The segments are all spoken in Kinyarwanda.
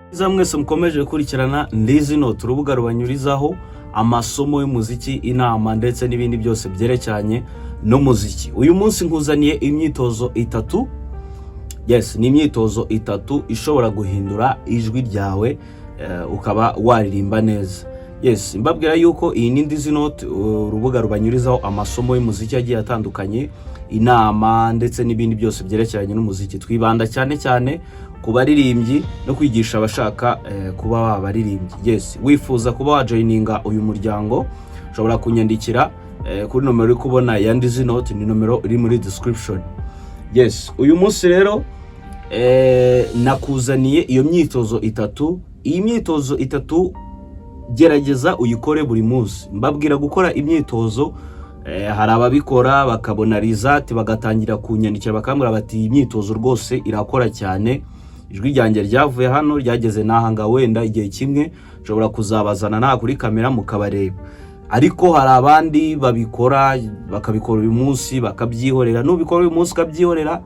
Byiza mwese mukomeje gukurikirana Ndizi Note, urubuga rubanyurizaho amasomo y'umuziki, inama ndetse n'ibindi byose byerekeranye n'umuziki. Uyu munsi nkuzaniye imyitozo itatu. Yes, ni imyitozo itatu ishobora guhindura ijwi ryawe, ukaba waririmba neza. Yes, mbabwira yuko iyi ni Ndizi Note, urubuga rubanyurizaho amasomo y'umuziki agiye atandukanye, inama ndetse n'ibindi byose byerekeranye n'umuziki. Twibanda cyane cyane ku baririmbyi no kwigisha abashaka kuba abaririmbyi. Yes, wifuza kuba wajoininga uyu muryango, ushobora kunyandikira kuri nomero uri kubona ya Ndizi Note, ni nomero iri muri description. Yes, uyu munsi rero nakuzaniye iyo myitozo itatu. Iyi myitozo itatu gerageza uyikore buri munsi. Mbabwira gukora imyitozo, hari ababikora bakabona result, bagatangira kunyandikira bakambwira bati: "Iyi myitozo rwose irakora cyane, ijwi ryanjye ryavuye hano ryageze n'aha." Wenda igihe kimwe nshobora kuzabazana nta kuri kamera mukabareba, ariko hari abandi babikora, bakabikora uyu munsi bakabyihorera. Nubikora uyu munsi ukabyihorera,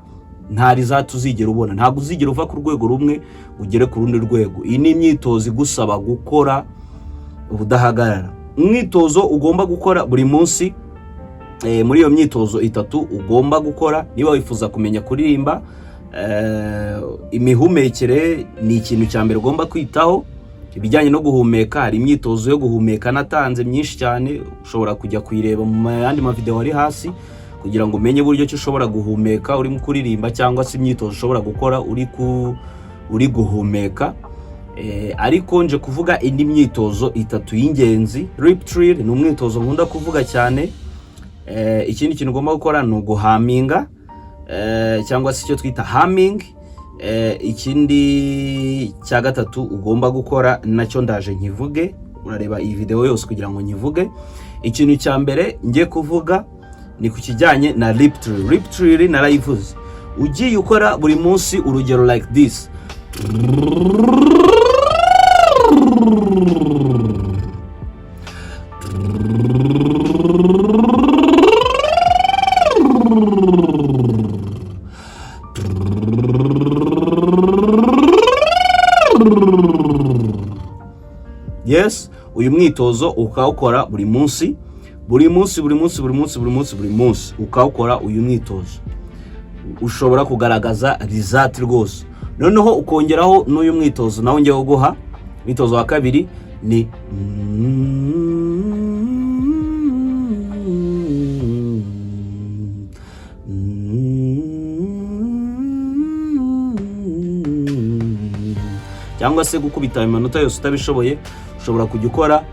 nta result uzigera ubona, ntabwo uzigera uva ku rwego rumwe ugere ku rundi rwego. Iyi ni imyitozo igusaba gukora ubudahagarara, umwitozo ugomba gukora buri munsi. Muri iyo myitozo itatu ugomba gukora niba wifuza kumenya kuririmba, imihumekere ni ikintu cya mbere ugomba kwitaho. Ibijyanye no guhumeka, hari imyitozo yo guhumeka natanze myinshi cyane, ushobora kujya kuyireba mu yandi mavideo ari hasi kugira ngo umenye uburyo ki ushobora guhumeka urimo kuririmba, cyangwa se imyitozo ushobora gukora uri guhumeka. Ariko nje kuvuga indi myitozo itatu y'ingenzi. Lip trill ni umwitozo nkunda kuvuga cyane. Ikindi kintu ugomba gukora ni uguhumminga, cyangwa se icyo twita humming. Ikindi cya gatatu ugomba gukora nacyo ndaje nkivuge, urareba iyi video yose kugira ngo nkivuge. Ikintu cya mbere ngiye kuvuga ni ku kijyanye na lip trill. Lip trill narayivuze, ugiye ukora buri munsi, urugero like this. Yes, uyu mwitozo ukawukora buri munsi, buri munsi, buri munsi, buri munsi, buri munsi, buri munsi ukawukora. Uyu mwitozo ushobora kugaragaza result rwose. Noneho ukongeraho n'uyu mwitozo nawe ngiye kuguha. Umwitozo wa kabiri ni cyangwa se gukubita ayo manota yose utabishoboye, ushobora kujya ukora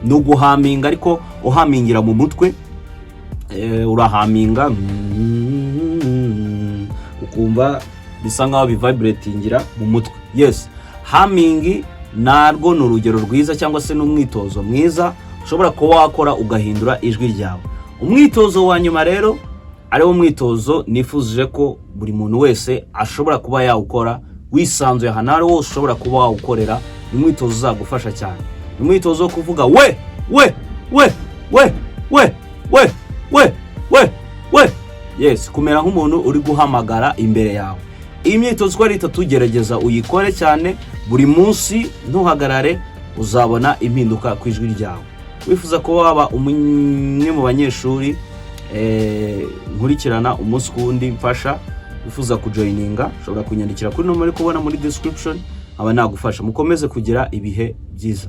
ni uguhumminga, ariko uhummingira mu mutwe. Urahumminga ukumva bisa nkaho bivibratingira mu mutwe. Yes, humming narwo ni urugero rwiza cyangwa se n'umwitozo mwiza ushobora kuba wakora ugahindura ijwi ryawe. Umwitozo wa nyuma rero, ariwo mwitozo nifuje ko buri muntu wese ashobora kuba yawukora wisanzuye, ahantu aho ari hose ushobora kuba wawukorera, ni umwitozo uzagufasha cyane. Ni umwitozo wo kuvuga we we we we we we we we we. Yes, kumera nk'umuntu uri guhamagara imbere yawe. Iyi myitozo uko ari itatu, gerageza uyikore cyane buri munsi, ntuhagarare, uzabona impinduka ku ijwi ryawe. Wifuza kuba waba umwe mu banyeshuri nkurikirana umunsi ku wundi mfasha, wifuza kujoininga, ushobora kunyandikira kuri nomero uri kubona muri description, nkaba nagufasha. Mukomeze kugira ibihe byiza.